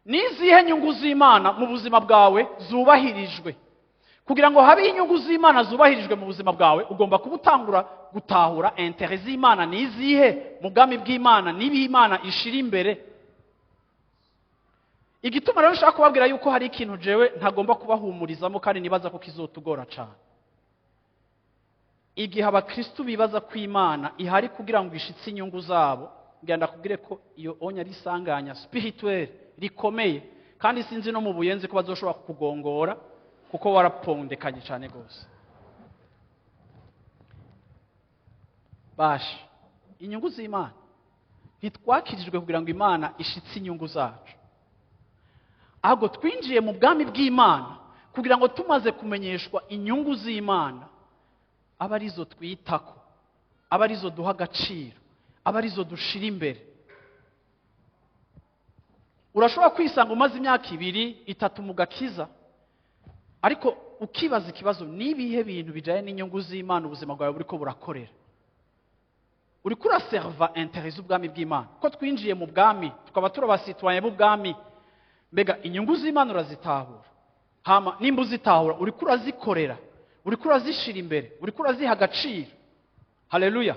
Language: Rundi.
Ni izihe nyungu z'Imana mu buzima bwawe zubahirijwe? Kugira ngo habe inyungu z'Imana zubahirijwe mu buzima bwawe, ugomba kuba utangura gutahura intérêt z'Imana ni izihe mu bwami bw'Imana, niba Imana ishira imbere. Igituma rero nshaka kubabwira yuko hari ikintu jewe ntagomba kubahumurizamo kandi nibaza ko kizotugora cyane. Igihe abakristu bibaza ko Imana ihari kugira ngo ishitse inyungu zabo, ngira ndakubwire ko iyo onya ari isanganya spirituel rikomeye, kandi sinzi no mu buyenzi ko bazoshobora kukugongora kuko warapondekanye cyane gose. Basha, inyungu z'Imana ntitwakirijwe kugira ngo Imana ishitse inyungu zacu, ahubwo twinjiye mu bwami bw'Imana kugira ngo tumaze kumenyeshwa inyungu z'Imana aba arizo twitako, aba arizo duha agaciro, aba arizo dushira imbere. Urashobora kwisanga umaze imyaka 2 3 mu gakiza, ariko ukibaza ikibazo, nibihe bintu bijanye n'inyungu z'Imana ubuzima bwawe buriko burakorera? Uriko uraserva intérêt z'ubwami bw'Imana. Ko twinjiye mu bwami tukaba turabasitwaye b'ubwami, mbega inyungu z'Imana urazitahura? Hama nimba uzitahura, uriko urazikorera, uriko urazishira imbere, uriko uraziha agaciro. Haleluya.